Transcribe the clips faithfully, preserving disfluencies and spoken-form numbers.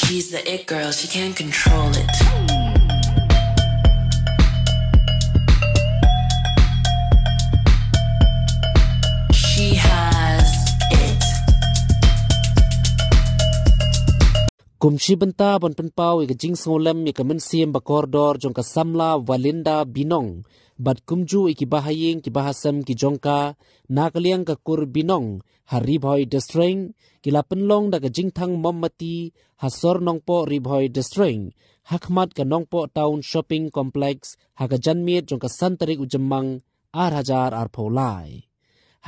She's the it girl, she can't control it. She has it. Kum shi bynta ban pynpaw ïa ka jingsngewlem ïa ka mynsiem ba kordor jong ka samla Valinda Binong bad kumjuh ïa ki bahaïing ki bahasem ki jong ka na ka liang ka kur Binong ha Ri Bhoi District, ki la pynlong da ka jingthang mombati ha sor Nongpoh Ri Bhoi District, ha khmat ka Nongpoh Town Shopping Complex ha ka janmiet jong ka san tarik u Jymmang ar hajar arphew lai.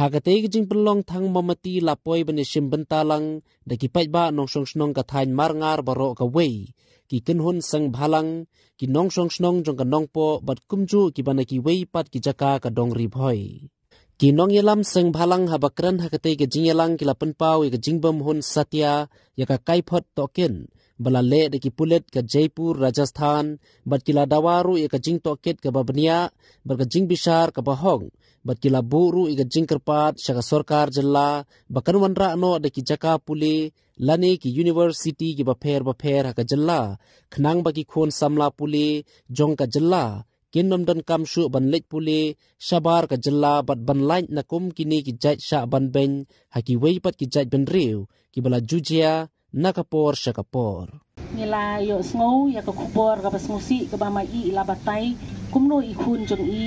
Ha katei ka jingpynlong thang mombati la poi ban ïashim bynta lang da ki paidbah nongshong shnong ka thaiñ Marngar baroh kawei, ki kynhun seng bhalang, ki nongshong shnong jong ka Nongpoh bad kumjuh kiba na kiwei pat ki jaka ka dong Ri Bhoi. Ki nongïalam seng bhalang haba kren ha katei ka jingïalang ki la pynpaw ïa ka jingbym hun satia ïa ka kaiphod tohkit ba la leh da ki pulit ka Jaipur, Rajasthan, bad ki la dawa ruh ïa ka jingtohkit kaba bniah bad ka jingbishar kaba hok, bad ki la buh ruh ïa ka jingkyrpad sha ka sorkar jylla ba kan wanrah noh da ki jaka pule lane ki university kiba pher bapher ha ka jylla, khnang ba ki khun samla pule jong ka jylla kin ym donkam shuh ban leit pule shabar ka jylla bad ban lait na kum kine ki jait shah ban beiñ ha kiwei pat ki jait bynriew kiba la ju jia na ka por sha ka por. Ngi la ïohsngew ïa ka khubor kaba sngewsih kaba ma i i la batai kumno i khun jong i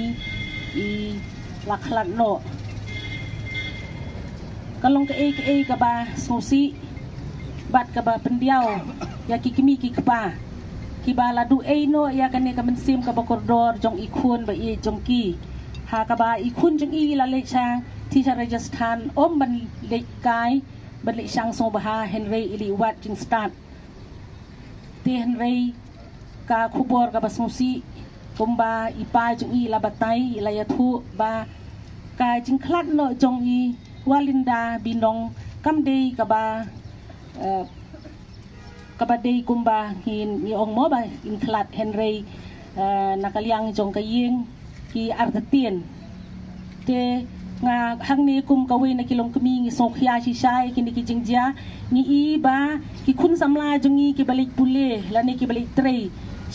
i la khlad noh. Ka long kaei kaei kaba sngewsih bad kaba pyndiaw ïa ki kmie ki kpa kiba la duh ei noh ïa kane ka mynsiem kaba kordor jong i khun ba i jong ki. Ha kaba i khun jong i la leit sha, sha Rajasthan ym ban leit kai ban leit shang sngewbha hynrei i leit wad jingstad. Te hynrei ka khubor kaba sngewsih kumba i pa jong i la batai, i la ïathuh ba ka jingkhlad noh jong i Valinda Binong kam dei kaba, eh, kaba dei kumba ngi, ngi ong mo ba in khlad hynrei, eh, na ka liang jong ka ïing ki artatien. Te nga hangne kum kawei na ki longkmie ngi sngewkhia shisha ïa kine ki jingjia, ngi i ba ki khun samla jong ngi kiba leit pule lane kiba leit trei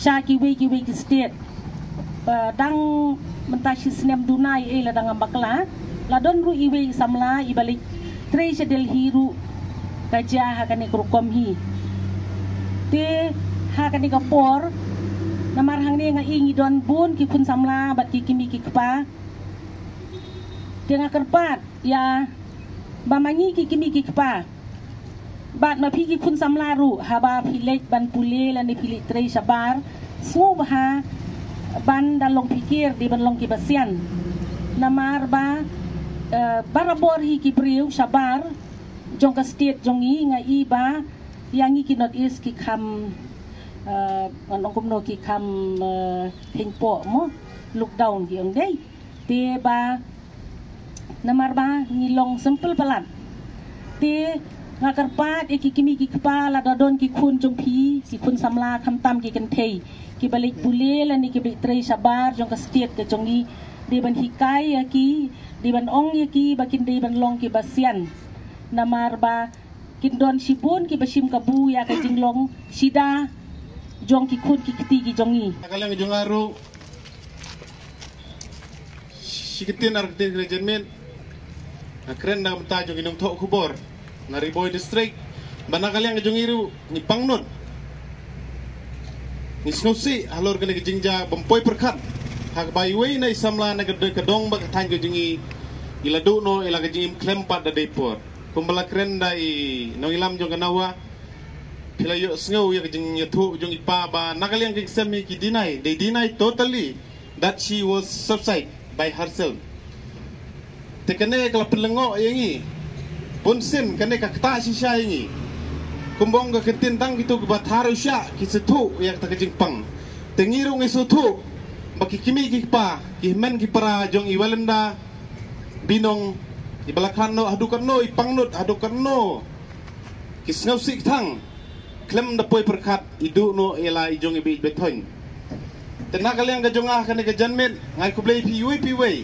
sha kiwei kiwei ki state. Ba dang mynta shi snem duna ïa ei la dang ym bakla, la don ruh iwei i samla iba leit trei sha Delhi ruh ka jia ha kane ka rukom hi. Te ha kane ka por namar hangne nga i ngi don bun ki khun samla bad ki kmie ki kpa. Te nga kyrpad ïa ba ma ngi ki kmie ki kpa bad ma phi ki khun samla ruh haba phi leit ban pule lane phi leit trei shabar, sngewbha ban da long pyrkhat dei ban long kiba sian. Namar ba, eh, barabor hi ki briew shabar jong ka state jong ngi nga i ba ïa ngi ki North East ki kham, eh, ngan ong kumno, ki kham, eh, hynpoh mo, look down ki ong dei. Te ba namar ba ngi long simple palat. Te nga kyrpad ïa ki kmie ki kpa lada don ki khun jong phi, ki khun samla khamtam ki kynthei kiba leit pule lane kiba leit trei shabar jong ka state ka jong ngi, dei ban hikai ïa ki, dei ban ong ïa ki ba kin dei ban long kiba sian. Namar ba kin don shibun kiba shim kabu ïa ka jinglong shida jong ki khun ki kti ki jong ngi. Ka liang jong nga ruh shi ktien ar ktien ka jingmut. Nga kren na ka bynta jong ki nongthoh khubor na Ri Bhoi District ba na ka liang jong ngi ruh ngi pangnud, ngi sngewsih halor kane ka jingjia bym poi pyrkhat ha kaba iwei na i samla na ka dong ba ka thaiñ ka jong ngi i la duh noh ïa la ka jingim khlem pat da dei por. Kumba la kren da i nongïalam jong ka NAWA, phi la ïohsngew ïa ka jingïathuh jong i pa ba na ka liang ka jingsem hi ki deny, they deny totally that she was suicide by herself. Te kane ka la pynlyngngoh ïa ngi, bunsien kane ka ktah shisha ïa ngi. Kumba ong ka ktien, tang kito kiba tharai sha ki sngewthuh ïa kata ka jingpang. Te ngi ruh ngi sngewthuh ba ki kmie ki kpa, ki hynmen ki para jong i Valinda Binong, iba la khlad noh haduh katno i pangnud, haduh katno ki sngewsih kthang, khlem da poi pyrkhat i duh noh ïa la i jong i bit bit thoin. Te na ka liang ka jong nga ha kane ka janmiet nga ai khublei phi iwei pa iwei.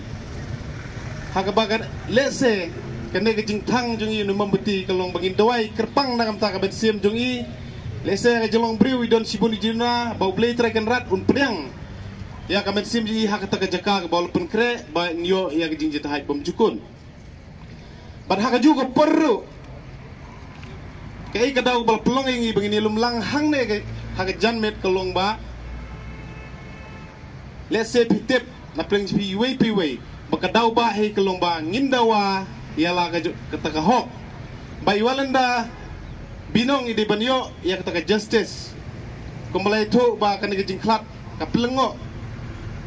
Ha kaba ka lehse kane ka jingthang jong i ïa une u mombati ka long ba ngin duwai kyrpang na ka bynta ka mynsiem jong i, Lehse ka jinglong briew i don shibun i jingduna ba U Blei Trai Kynrad un pdiang ïa ka mynsiem jong i ha kata ka jaka kaba u la pynkhreh ba in ïoh ïa ka jingjahthait bymjukut. Bad ha kajuh ka por ruh, kaei ka daw ba la pynlong ïa ngi ba ngin ïalum lang hangne ka, ha ka janmiet ka long ba lehse phi tip na pdeng jong phi iwei pa iwei ba ka daw ba hi ka long ba ngin dawa ïa la ka ju-, kata ka hok. Ba i Valinda Binong i dei ban ïoh ïa kata ka justice. Kumba la ïathuh ba kane ka jingkhlad ka pynlyngngoh,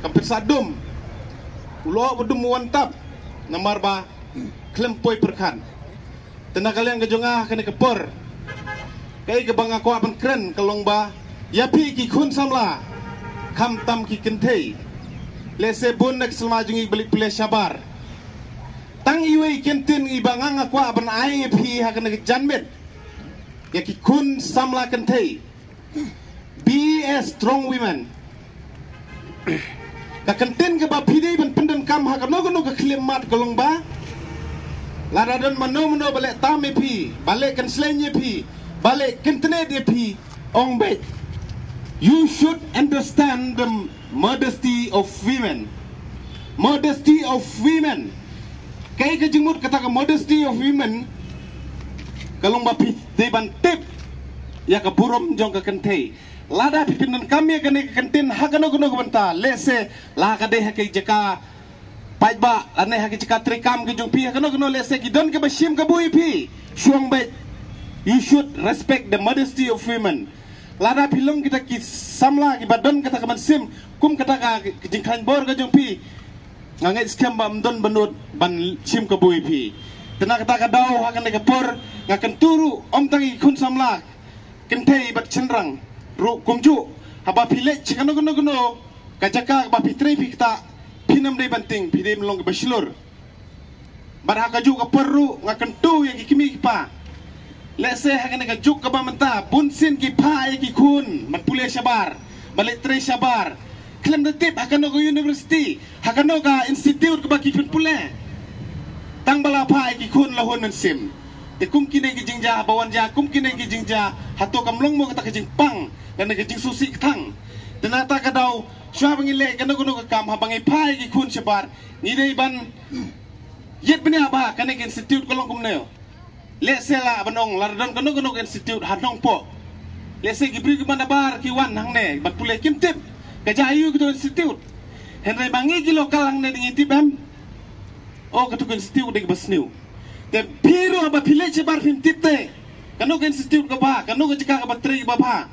kam pynsah dum. U lyoh ba dum u wan tap namar ba khlem poi pyrkhat. Te na ka liang ka jong nga ha kane ka por, kaei kaba nga kwah ban kren ka long ba ïa phi ki khun samla, khamtam ki kynthei, lehse bun na ki samla jong ngi ba leit pule shabar. Tang iwei i kyntien iba nga, nga kwah ban ai ïa phi ha kane ka janmiet, ïa ki khun samla kynthei: Be a strong women. Ka kyntien kaba phi dei ban pyndonkam ha kano kano ka khlieh mat ka long ba lada don mano mano ba leh tam ïa phi, ba leh kynslem ïa phi, ba leh kynthnet ïa phi, ong beit. You should understand the modesty of women. Modesty of women. Kaei ka jingmut kata ka modesty of women? Ka long ba phi dei ban tip ïa ka burom jong ka kynthei. Lada phi pyndonkam ïa kane ka kyntien ha kano kano ka bynta, lehse la ka dei ha ka jaka paidbah lane ha ka jaka treikam ka jong phi, ha kano kano, lehse ki don kiba shim kabu ïa phi, shu ong beit. You should respect the modesty of women. Lada phi long kita ki samla kiba don kata ka mynsiem kum kata ka, ka jingkhlaiñ bor ka jong phi, nga ngeit skhem ba ym don ba nud ban shim kabu ïa phi. Te na kata ka daw ha kane ka por nga kyntu ruh ym tang ïa ki khun samla kynthei bad shynrang ruh kumjuh, haba phi leit sha kano kano kano ka jaka kaba phi trei phi ktah, phin ym dei ban tieng, phi dei ban long kiba shlur. Bad ha kajuh ka por ruh nga kyntu ïa ki kmie ki kpa. Lehse ha kane ka juk kaba mynta bun sien ki phah ïa ki khun ban pule shabar, ban leit trei shabar. Khlem da tip ha kano ka university, ha kano ka institute kaba ki pynpule. Tang ba la phah ïa ki khun la hun mynsiem. Te kum kine ki jingjia ba wan jia, kum kine ki jingjia, hato kam long mo kata ka jingpang lane ka jingsngewsih kthang? Te na kata ka daw, shuwa ba ngi leh kano kano ka kam, haba ngi phah ïa ki khun shabar, ngi dei ban ïit bniah ba kane ka institute ka long kumne. Lehse lah ban ong, lada don kano kano ka institute ha Nongpoh, lehse ki briew kiba nabar ki wan hangne ban pule kim tip ka jia aiu kito institute. Hynrei ma ngi ki local hangne dang ïa tip em, o, kato ka institute dei kaba sniew. Te phi ruh haba phi leit shabar phim tip te kano ka institute kaba bha, kano ka jaka kaba trei kaba bha,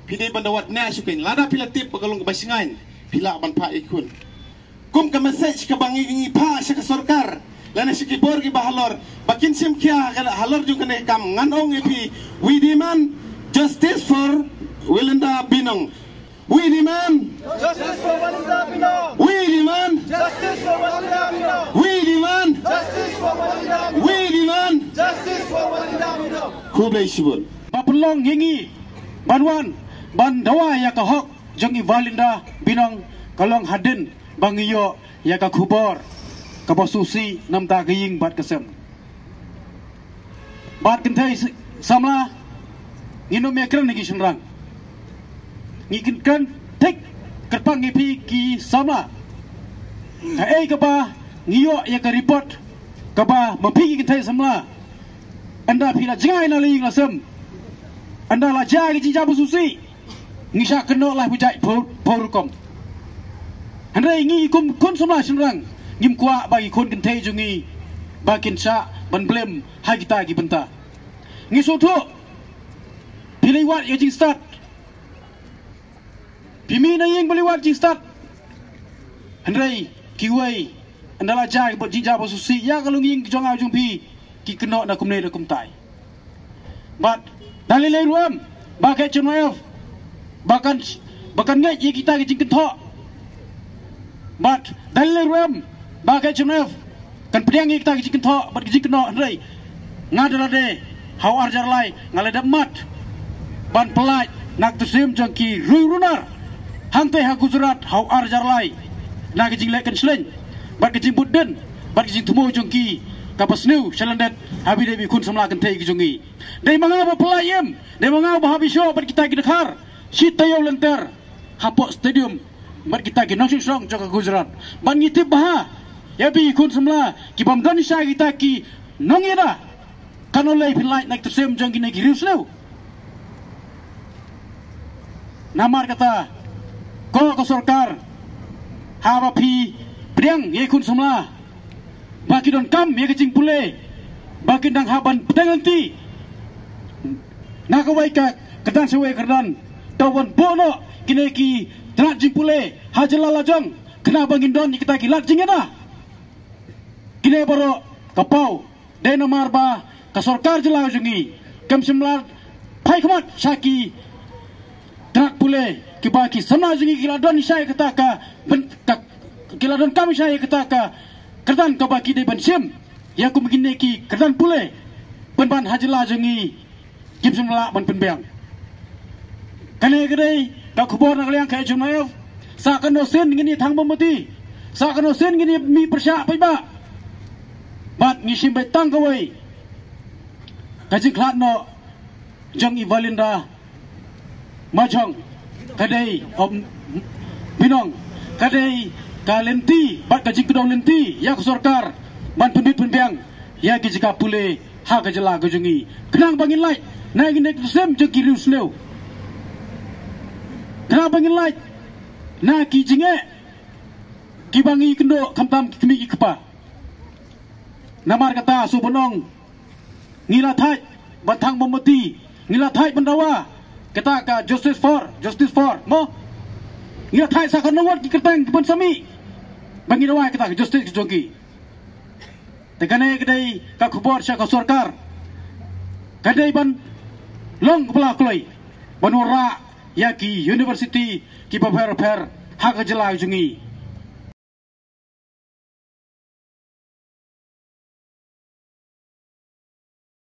phi dei ban da wad bniah shuh keiñ. Lada phi la tip ba ka long kaba shngaiñ, phi lah ban phah ïa ki khun. Kum ka message kaba ngi, ngi phah sha ka sorkar lane sha ki bor kiba halor ba kin shim khia ha ka halor jong kane ka kam, ngan ong ïa phi, we demand justice for Valinda Binong. We demand. Justice for Valinda Binong. We demand. Justice for Valinda Binong. We demand. Justice for Valinda Binong. We demand. Justice for Valinda Binong. Khublei shibun. Ba pynlong ïa ngi ban wan ban dawa ïa ka hok jong i Valinda Binong ka long hadien ba ngi ïoh ïa ka khubor kaba sngewsih namar ka ïing bad ka sem. Bad kynthei s-, samla, ngin ym ïakren ïa ki shynrang. Ngi kren, kren thik kyrpang ïa phi ki samla. Kaei kaba ngi ïoh ïa ka report kaba ma phi ki kynthei samla, ynda phi la jngai na la ïing la sem, ynda la jia ki jingjia ba sngewsih, ngi shah kynnoh laiphew jait phew, phew rukom. Hynrei ngi kum khun samla shynrang ngim kwah ba ki khun kynthei jong ngi ba kin shah ban blame ha kita ki bynta. Ngi sngewthuh phi leit wad ïa jingstad, phi mih na ïing ba leit wad jingstad. Hynrei kiwei, ynda la jia ki jingjia ba sngewsih ïa ka longïing jong nga jong phi, ki kynnoh na kumne na kumtai. Bad da lei lei ruh em ba ka H M F ba kan, ba kan ngeit ïa kita ki jingkynthoh. Bad da lei lei ruh em ba ka H M F kan pdiang ïa kita ki jingkynthoh bad ki jingkynnoh. Hynrei nga da lade ha u ar hajar lai nga la dep mad ban pyllait na ka ktien jong ki riewrunar hangtei ha Gujarat ha u ar hajar lai na ka jingleh kynshleng bad ka jingbud dien bad ka jingthmu jong ki kaba sniew shalyndet ha bynta ki khun samla kynthei ki jong ngi. Dei ma nga ba pyllait em, Dei ma nga ba hap ïashoh bad kita ki dkhar shi taïew lynter hapoh stadium bad kita ki nongshong shnong jong ka Gujarat. Bad ngi tip bha ïa phi ki khun samla ki bym don shisha kita ki nongïada. Katno lei phin lait na ki tyrsem jong kine ki riewsniew? Namar kata, ko ka sorkar, haba phi pdiang ïa ki khun samla ba ki donkam ïa ka jingpule, ba kin dang hap ban pdiang lynti na kawei ka kyrdan sha kawei ka kyrdan, to ban buh noh kine ki tnat jingpule ha jylla la jong, khnang ba ngin don ïa kita ki lad jingïada. Kine baroh ka paw dei namar ba ka sorkar jylla jong ngi kam shym la phai khmat sha ki tnat pule kiba ki samla jong ngi ki la don shisha ïa kata ka, ban, ka, ki la donkam shisha ïa kata ka kyrdan kaba ki dei ban shim ïa kum kine ki kyrdan pule pynban ha jylla jong ngi kim shym lah ban pynbiang. Kane ka dei ka khubor na ka liang ka H M I F. Sa katno sien ngin ïa thang mombati, sa katno sien ngin ïa mih pyrshah paidbah. Bad ngi shim beit tang kawei ka jingkhlad noh jong i Valinda Majhong, ka dei, um, Binong, ka dei ka lynti bad ka jingkdew lynti ïa ka sorkar ban pynbit pynbiang ïa ki jaka pule ha ka jylla ka jong ngi, khnang ba ngin lait na kine ki tyrsem jong ki riewsniew, khnang ba ngin lait na ki jingeh kiba ngi kynduh khamtam ki kmie ki kpa. Namar kata shu ban ong ngi la thait ban thang mombati, ngi la thait ban dawa kata ka justice for, justice for, mo? Ngi la thait sa katno wat ki kyrteng ki ban sa mih ba ngi dawa kata ka justice ka jong ki. Te kane ka dei ka khubor sha ka sorkar, ka dei ban long kaba la kloi ban wanrah ïa ki university kiba pher pher ha ka jylla jong ngi.